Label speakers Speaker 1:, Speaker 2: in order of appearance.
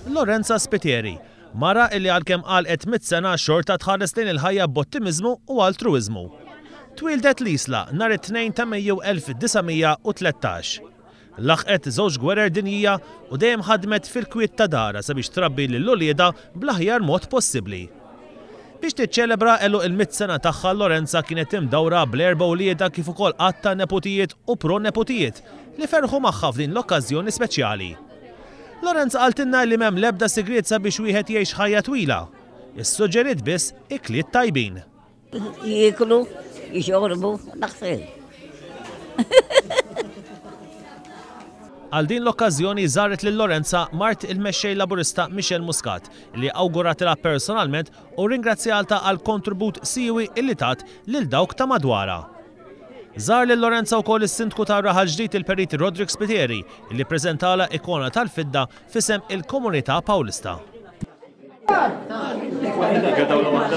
Speaker 1: Lorenza Spiteri, mara illi għalkemm għalqet mitt sena xorta tħares lejn il-ħajja b'ottimiżmu u altruwiżmu. Twieldet l-Isla nhar it-Tnejn ta' Mejju 1913. Laħqet żewġ gwerer dinjija u dejjem ħadmet fil-kwiet ta' darha sabiex trabbi lil uliedha bl-aħjar mod possibbli. Biex tiċċelebra għeluq il-mitt sena tagħha Lorenza kienet imdawra bl-erba' uliedha kif ukoll għadd ta' neputijiet u proneputijiet li ferħu magħha f'din l-okkażjoni speċjali. Lorenza qaltilna li m'hemm l-ebda sigriet sabiex wieħed jgħix ħajja twila. Issuġġeriet biss ikliet tajbin.
Speaker 2: Jieklu, jixorbu, naħseb.
Speaker 1: Għal din l-okkażjoni żaret lil Lorenza mart il-Mexxej Laburista Michelle Muscat li awguratilha personalment u rringrazzjaltha għall-kontribut siewi illi tat lil dawk ta' madwarha. Żar lil Lorenza wkoll is-Sindku ta' Raħal Ġdid il-Perit Roderick Spiteri illi ppreżentalha ikona tal-fidda f'isem il-komunità Pawlista.